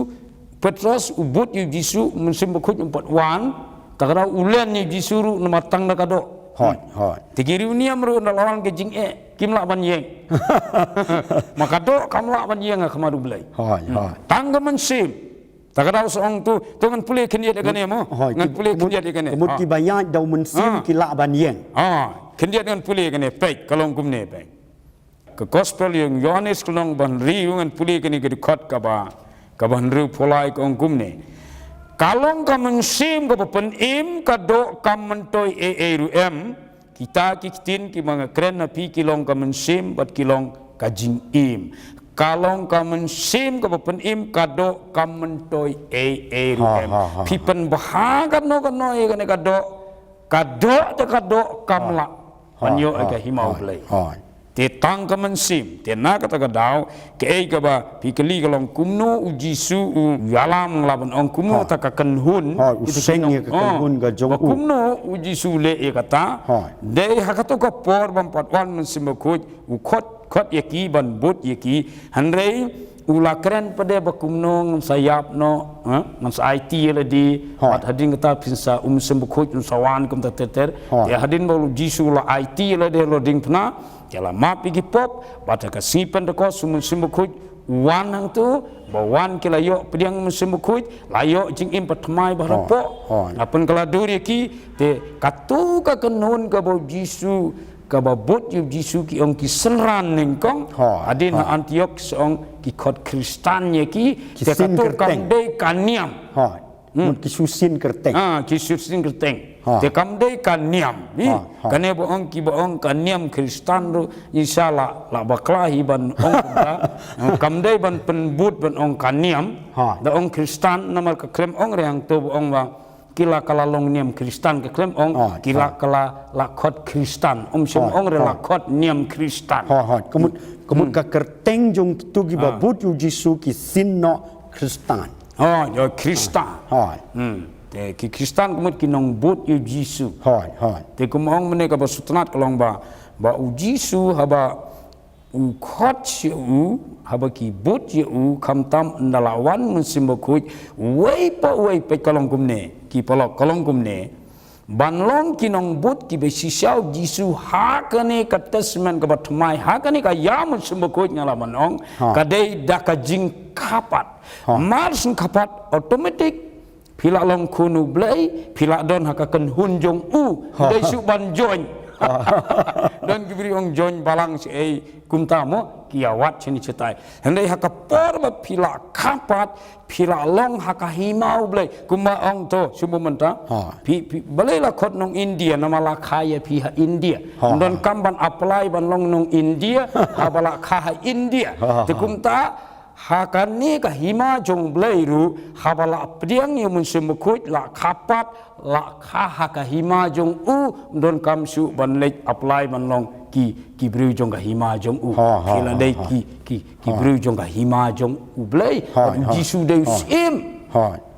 Petros u bud ïa U Jisu, Mynsiem Bakhuid um pat wan, ta ka daw u len ïa U Jisu ruh namar tang da ka doh. Hoi, hmm, hoi. Te ki riewniam ruh ynda la wan ka jingeh, kim lah ban ïeng. Ma ka doh kam lah ban ïeng ha khmat U Blei. Hoi, hmm, hoi. Tang ka mynsiem. Ta ka daw sa ong tu, to ngan pule khyndiat ïa kane mo. Hoi, ngan pule khyndiat ïa kane. Ka mut, ah, kiba ïaid da u mynsiem, ah, ki lah ban ïeng. Ah, khyndiat ngan pule ïa kane, peit, ka long kumne, peit. Ka Gospel jong u Ïohannes ka lynnong ba hynriew ngan pule kane ka dkhot kaba, kaba hynriewphew lai ka ong kumne. Ka long ka mynsiem kaba pynim, ka doh kam myntoi ei ei ruh em. Kita ki ktien kiba nga kren ha phi ki long ka mynsiem bad ki long ka jingim. Ka long ka mynsiem kaba pynim, ka doh kam myntoi ei ei ruh em. Ha, ha, ha. Phi pynbha katno katno ïa kane ka doh. Ka doh te ka doh kam lah ban ïoh ïa ka hima U Blei. Te tang ka mynsiem, te na kata ka daw, kaei kaba phi kylli ka long kumno U Jisu u ïalam, nga lah ban ong kumno ta ka kynhun, u seng ïa ka kynhun ka jong u. Kumno U Jisu u leh ïa kata, dei ha kato ka por bym pat wan Mynsiem Bakhuid, u khot, khot ïa ki, ban bud ïa ki, hynrei u la kren pat de ba kumno ngan sa ïap noh, eh, ngan sa aiti ïa lade, bad hadien kata phin sa, u Mynsiem Bakhuid un sa wan kumta ter ter. Te hadien ba U Jisu u la aiti ïa lade halor diengphna, te la map ïa ki pop, bad ha ka sngi Pentekost u Mynsiem Bakhuid wan hangto, ba wan ki la ïoh pdiang Mynsiem Bakhuid, la ïoh jingim ba thymmai ba hapoh. Hooid. Napdeng ka la dur ïa ki, te katto ka kynhun kaba u Jisu, kaba bud ïa u Jisu ki ong ki synran nyngkong. Hooid. Hadien ha Antiok ki sa ong ki khot Khristan ïa ki, te katto kam dei ka niam. Hooid. Mut ki shu sien kyrteng. Ah, ki shu sien kyrteng. Te kam dei ka niam. Kane ba ong ki ba ong ka niam Khristan ruh, inshallah, la bakla hi ban ong kumta. Kam dei ban pynbud ban ong ka niam. Da ong Khristan, namar ka khlem ong re hangto ba ong ba ki la ka la long niam Khristan, ka khlem ong ki la ka la, la khot Khristan. Ym shym ong re la khot niam Khristan. Hooid, hooid. Ka mut, ka mut ka kyrteng jong kito kiba bud ïa u Jisu ki sien noh Khristan. Hooid, ïa Khristan. Hooid. Hmm. Te ki Khristan ka mut ki nongbud ïa u Jisu. Hooid, hooid. Te kumba ong mynne kaba sngewtynnat ka long ba, ba u Jisu haba u khot sha u, haba ki bud ïa u, khamtam ynda la wan Mynsiem Bakhuid, uwei pa uwei, peit ka long kumne, ki paralok, ka long kumne. Ban long ki nongbud kiba shisha u Jisu ha kane ka Testament kaba thymmai, ha kane ka ïa Mynsiem Bakhuid nga la ban ong, ka dei da ka jingkhapat. Mar shu khapat, automatic phi la long khun u Blei, phi la don ha ka kynhun jong u. Dei shu ban join. Don ki briew ong join balang shi ei kumta mo, ki ïa wad shane shatai. Hynrei ha ka por ba phi la khapat, phi la long ha ka hima u Blei. Kumba ong to, shu mynta. Phi, phi, balei la khot nong India, namar la kha ïa phi ha India. Donkam ban apply ban long nong India, haba la kha ha India. Te kumta, ha kane ka hima jong u Blei ruh, haba la pdiang ïa u Mynsiem Bakhuid, la khapat, la kha ha ka hima jong u, donkam shu ban leit apply ban long ki, ki briew jong ka hima jong u. Ki la dei ki, ki, ki briew jong ka hima jong u Blei. U Jisu dei u syiem.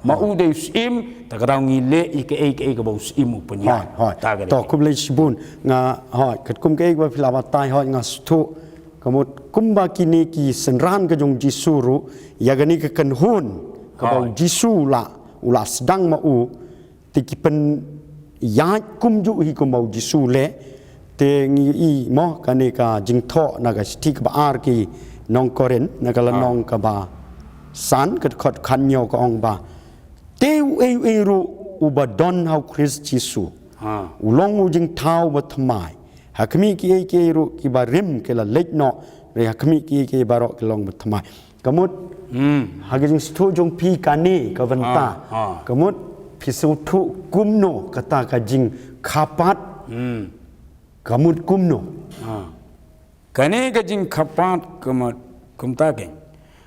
Ma u dei u syiem, ta ka daw ngi leh ïa kaei kaei kaba u syiem u pynïaid. Ta ka dei. To, khublei shibun, nga, hooid, katkum kaei kaba phi la batai, hooid, nga sngewthuh. Ka mut kumba kine ki synran ka jong u Jisu ruh, ïa kane ka kynhun kaba u Jisu u la, u la sdang ma u, te ki pynïaid kumjuh hi kumba u Jisu u leh. Te ngi i mo kane ka jingthoh na ka shithi kaba ar ki nong Korinth, na ka lynnong kaba san, ka dkhot khathynñiew ka ong ba, te uei uei ruh uba don ha u Khrist Jisu, u long u jingthaw ba thymmai. Ha khmih kiei kiei ruh kiba rim ki la leit noh, hynrei ha khmih kiei kiei baroh ki long ba thymmai. Ka mut, ha ka jingsngewthuh jong phi kane ka bynta. Ka mut, phi sngewthuh kumno kata ka jingkhapat. Ka mut kumno. Kane ka jingkhapat ka mut kumta kein.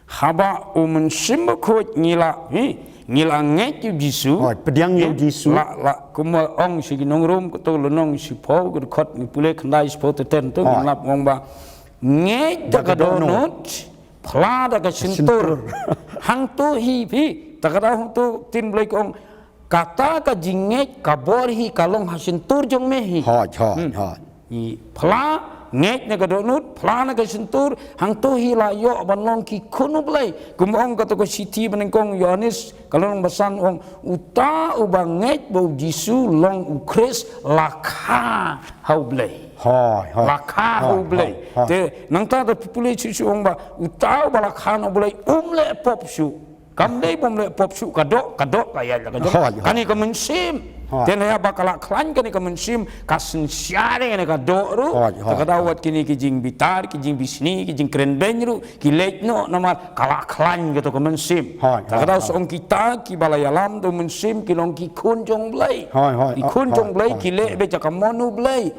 Haba u Mynsiem Bakhuid ngi la, hi, ngi la ngeit ïa u Jisu. Hooid, pdiang ïa u Jisu. La, la, kumba ong sha ki nong Rom kato lynnong shiphew ka dkhot ngi pule khyndai shiphew te ten to ngi lap ong ba. Ngeit da ka dohnud, phla da ka shyntur. Hangto hi phi, ta ka daw hangto ktien Blei ka ong, kata ka jingngeit ka bor hi ka long ha shyntur jong me hi. Hooid, hooid, hooid. Phla, ngeit na ka dohnud, phla na ka shyntur, hangto hi la ïoh ban long ki khun u Blei. Kumba ong kato ka shithi ba nyngkong Ïoannis, ka lynnong ba san ong, uta uba ngeit ba u Jisu long u Khrist la kha ha u Blei. Hooid, hooid. La kha ha u Blei. Te nangta da pule shuh shuh ong ba, uta uba la kha na u Blei, um leh pop shuh. Kam dei bym leh pop shuh ka doh, ka doh ka ïaid la ka jong. Kane ka mynsiem. Te lada ba ka la khlaiñ kane ka mynsiem, ka synshar ïa kane ka doh ruh. Ta ka daw wat kine ki jingbitar, ki jingbishni, ki jingkren beiñ ruh, ki leit noh namar ka la khlaiñ kato ka mynsiem. Ta ka daw sa ong kita kiba la ïalam da u Mynsiem ki long ki khun jong u Blei. Ki khun jong u Blei ki leh beit ïa ka mon u Blei.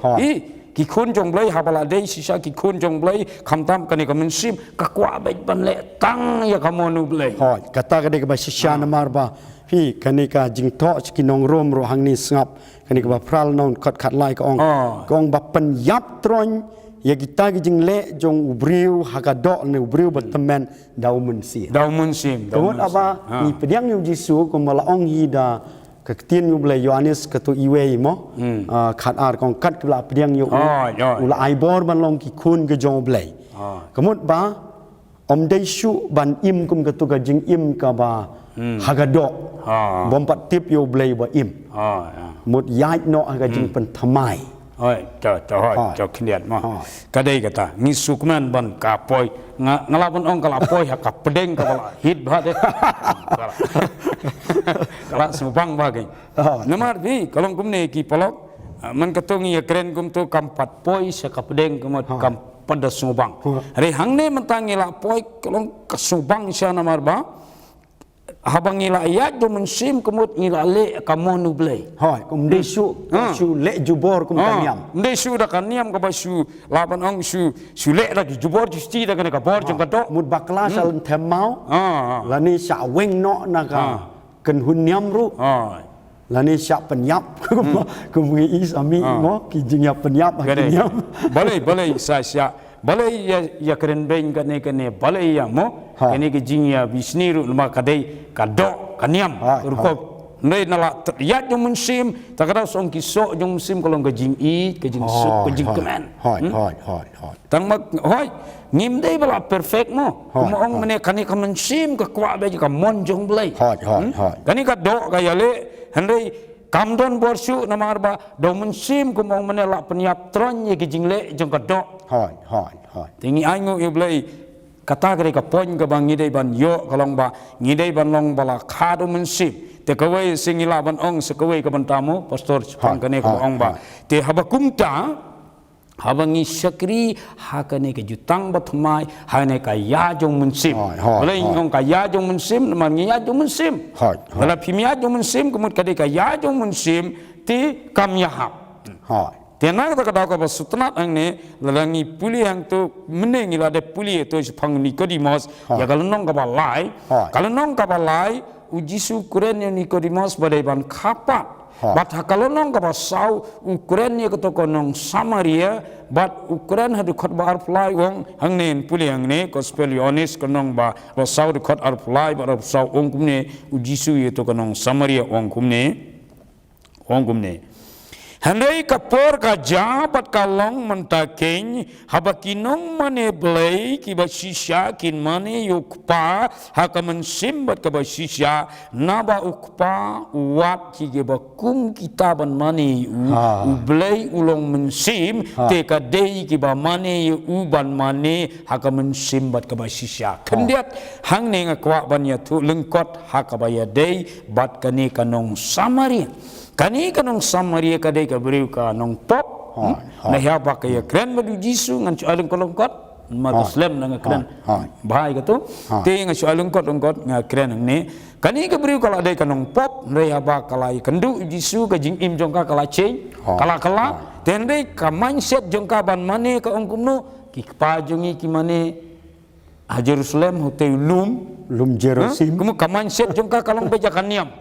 Ki khun jong u Blei haba la dei shisha ki khun jong u Blei, khamtam kane ka mynsiem ka kwah beit ban leh tang ïa ka mon u Blei. Hooid, kata ka dei kaba shisha namar ba, hi, kane ka jingthoh sha ki nong Rom ruh hangne sngap, kane kaba phra lynnong dkhot khatlai ka ong. Ka ong ba pynïap troiñ ïa kita ki jingleh jong u briew ha ka doh ne u briew ba tymmen da u Mynsiem. Da u Mynsiem, da u Mynsiem. Ka mut haba ngi pdiang ïa u Jisu kumba la ong hi da ka ktien u Blei Ïoannis kato iwei mo, khatar ka ong kat kiba la pdiang ïa u, u la ai bor ban long ki khun ka jong u Blei. Ka mut ba ym dei shuh ban im kum kato ka jingim kaba ha ka doh. Bym pat tip ïa u Blei ba im. Mut ïaid noh ha ka jingpynthymmai. Hoi, to, to, hoi, to khyndiat mo. Ka dei kata, ngi sngewkmen ban ka poi. Nga, nga lah ban ong ka la poi ha ka pdeng kaba la hit bha de. Ka la, ka la sngewbang bha kein. Namar phi, ka long kumne ki paralok, ah, man kato ngi ïakren kumto kam pat poi sha ka pdeng ka mut kam pat da sngewbang. Hynrei hangne mynta ngi la poi ka long ka sngewbang sha namar ba haba ngi la ïaid da u Mynsiem ka mut ngi la leh ka mon U Blei. Hoi, kum dei shu, shu leh jubor kum ka niam. Ym dei shu da ka niam kaba shu lah ban ong shu, shu leh da ki jubor shu sti da kane ka bor jong ka doh. Mut bakla sha lynthep maw. Lane sha weng noh na ka kynhun niam ruh. Lane sha pynïap kum, kum ngi i sa mih mo ki jingïap pynïap ha ki niam. Balei, balei sa sha Balei ïa, ïa kren beiñ kane kane, balei ïa mo. Kane ka jingïabishni ruh namar ka dei ka doh ka niam. Rukom. Hynrei na la ïaid jong Mynsiem, ta ka daw song ki soh jong Mynsiem ka long ka jingïeit, ka jingsuk, ka jingkmen. Tang ma hoi, ngim dei ba la perfect mo. Kumba ong mynne kane ka Mynsiem ka kwah beit ka mon jong Blei. Kane ka doh ka ïaleh, hynrei kam don bor shuh namar ba da u Mynsiem kumba ong mynne la pynïap troiñ ïa ki jingleh jong ka doh. Te ngi ainguh ïa U Blei. Kata ka dei ka point kaba ngi dei ban ïoh ka long ba ngi dei ban long ba la kha da u Mynsiem. Te kawei sa ngi lah ban ong sa kawei ka bynta mo, Pastor, shaphang kane kaba ong ba. Te haba kumta, haba ngi shakri ha kane ka jutang bathymmai, ha kane ka ïa jong Mynsiem. Balei ngi ong ka ïa jong Mynsiem, namar ngi ïa jong Mynsiem. Lada phim ïa jong Mynsiem, ka mut ka dei ka ïa jong Mynsiem, te kam ïahap. Te na kata ka daw kaba sngewtynnat hangne, lada ngi pule hangto, mynne ngi la dep pule to shaphang Nikodimos, ïa ka lynnong kaba lai, ka lynnong kaba lai, u Jisu u kren ïa u Nikodimos ba dei ban kha pat. Bad ha ka lynnong kaba saw u kren ïa kato ka nong Samaria, bad u kren ha dkhot ba arphew lai u ong hangne, pule hangne, Gospel Ïoannis ka lynnong ba, ba saw dkhot arphew lai bad arphew saw u ong kumne, u Jisu ïa kato ka nong Samaria u ong kumne. Ong kumne. Hynrei ka por ka jia bad ka long mynta kein, haba ki nongmane Blei kiba shisha kin mane ïa u Kpa ha ka mynsiem bad kaba shisha, naba u Kpa u wad ïa kiba kum kita ban mane ïa u. U Blei u long mynsiem, te ka dei kiba mane ïa u ban mane ha ka mynsiem bad kaba shisha. Khyndiat hangne nga kwah ban ïathuh lyngkot ha kaba ïadei bad kane ka nong Samaria. Kane ka nong Samaria ka dei ka briew ka nongpop. Nangta haba ka ïakren bad u Jisu, ngan shu ai lyngkot lyngkot. Namar ka slem na nga kren. Bha ïa kato. Te ngan shu ai lyngkot lyngkot nga kren hangne. Kane ka briew ka la dei ka nongpop, hynrei haba ka la ïakynduh u Jisu ka jingim jong ka ka la change. Ka la, ka la. Te hynrei ka mindset jong ka ban mane ka ong kumno, ki kpa jong ngi ki mane ha Jerusalem, ha utei u lum. Lum Jerusalem. Kumno ka mindset jong ka ka long beit ïa ka niam.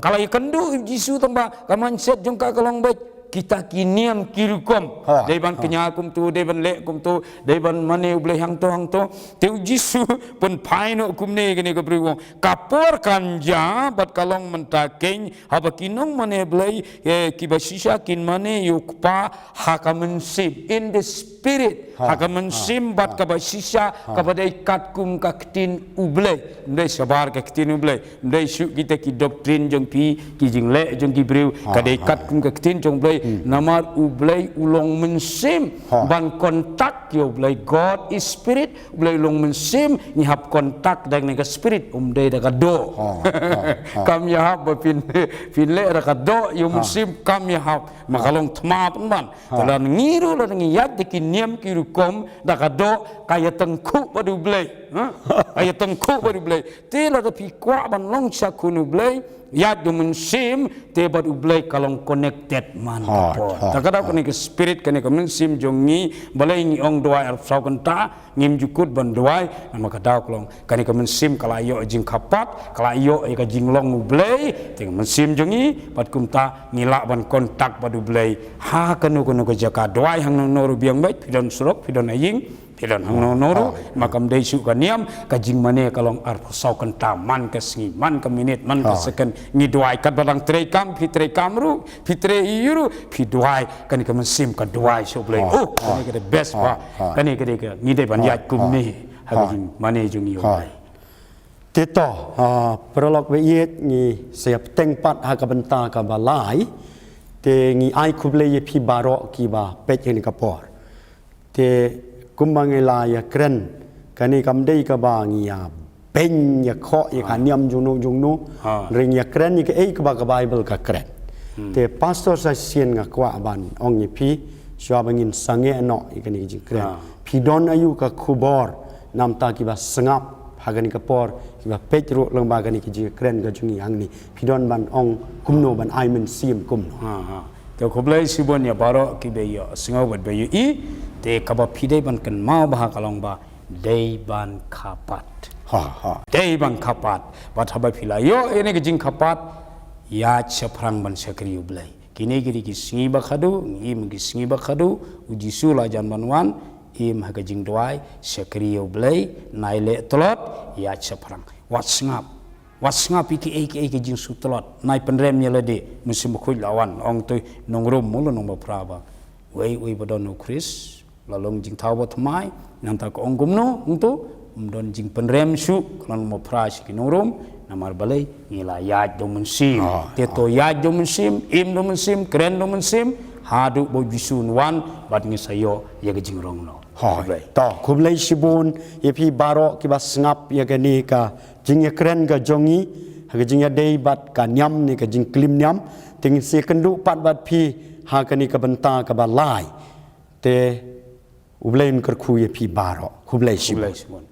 Ka la ïakynduh u Jisu tang ba ka mindset jong ka ka long beit kita ki niam ki rukom. Dei ban kñia kumto, dei ban leh kumto, dei ban mane U Blei hangto hangto. Te u Jisu pynphai noh kumne ïa kane ka briew u ong. Ka por kan jia bad ka long mynta kein, haba ki nongmane Blei, eh, kiba shisha kin mane ïa u Kpa ha ka mynsiem, in the spirit, ha ka mynsiem bad kaba shisha, kaba dei katkum ka ktien U Blei. Ym dei shabar ka ktien U Blei. Ym dei shuh kita ki doctrine jong phi, ki jingleh jong ki briew, ka dei katkum ka ktien jong U Blei. Namar U Blei u long mynsiem, ban contact ïa U Blei, God is spirit, U Blei u long mynsiem, ngi hap contact da kane ka spirit, ym dei da ka doh. Kam ïahap ba phin, phin leh da ka doh ïa u mynsiem, kam ïahap. Ma ka long thma pynban. Te lada ngi ruh, lada ngi ïaid da ki niam ki rukom da ka doh, ka ïatyngkhuh bad U Blei. Ka ïatyngkhuh bad U Blei. Te lada phi kwah ban long shakhun U Blei, ïaid da u mynsiem, te bad U Blei ka long connected man ka por. Ta ka daw kane ka spirit, kane ka mynsiem jong ngi, balei ngi ong duwai arphew saw kynta, ngim ju kut ban duwai, namar ka daw ka long kane ka mynsiem ka la ïoh jingkhapat, ka la ïoh ïa ka jinglong U Blei, te ka mynsiem jong ngi, bad kumta ngi lah ban contact bad U Blei ha kano kano ka jaka. Duwai hangno hangno ruh biang beit, phi don surok, phi don ha ïing, phi don hangno hangno ruh, ma kam dei shuh ka niam, ka jingmane ka long arphew saw kynta, man ka sngi, man ka minit, man ka second, ngi duwai. Katba dang trei kam, phi trei kam ruh, phi trei ïa u ruh, phi duwai, kane ka mynsiem ka duwai sha U Blei. Oh, kane ka the best ba. Kane ka dei ka, ngi dei ban ïaid kumne ha ka jingmane jong ngi ïa U Blei. Te to, ah, paralok ba ïeit, ngi sa ïa bteng pat ha ka bynta kaba lai. Te ngi ai khublei ïa phi baroh kiba peit ïa kane ka por. Te kumba ngi la ïakren, kane kam dei kaba ngi ïa beiñ ïa khoh ïa ka niam jongno jongno. Ring ïakren ïa kaei kaba ka Bible ka kren. Te Pastor, sa shisien nga kwah ban ong ïa phi, shuwa ba ngin sangeh noh ïa kane ka jingkren, phi don aïu ka khubor namar kiba sngap ha kane ka por, kiba peit ruh lyngba kane ka jingkren ka jong ngi hangne? Phi don ban ong kumno, ban ai mynsiem kumno? Ha, ha. Te khublei shibun ïa baroh kiba ïohsngew bad ba ïohi. Te kaba phi dei ban kynmaw bha ka long ba dei ban kha pat. Ha, ha. Dei ban kha pat. Bad haba phi la ïoh ïa kane ka jingkha pat, ïaid shaphrang ban shakri U Blei. Kine ki dei ki sngi ba khadduh, ngi im ki sngi ba khadduh, U Jisu la jan ban wan, im ha ka jingduwai, shakri U Blei, nai leh tlot, ïaid shaphrang. Wat sngap. Wat sngap ïa kiei kiei ki jingshu tlot. Nai pynrem ïa lade, Mynsiem Bakhuid la wan, ong to nongrum, mula nongbaphra ba. Wei, wei ba don U Khrist, la long jingthaw ba thymmai, nangta ka ong kumno, ong to, ym don jingpynrem shuh, ka long ba phra sha ki nongrum, namar balei, ngi la ïaid da U Mynsiem. Te to ïaid da U Mynsiem, im da U Mynsiem, kren da U Mynsiem, haduh ba U Jisu un wan, bad ngi sa ïoh ïa ka jingrong noh. Khublei. To, khublei shibun ïa phi baroh kiba sngap ïa kane ka jingïakren ka jong ngi, ha ka jingïadei bad ka niam ne ka jingklim niam, te ngin sa ïakynduh pat bad phi ha kane ka bynta kaba lai. Te U Blei un kyrkhu ïa phi baroh. Khublei shibun. Khublei shibun.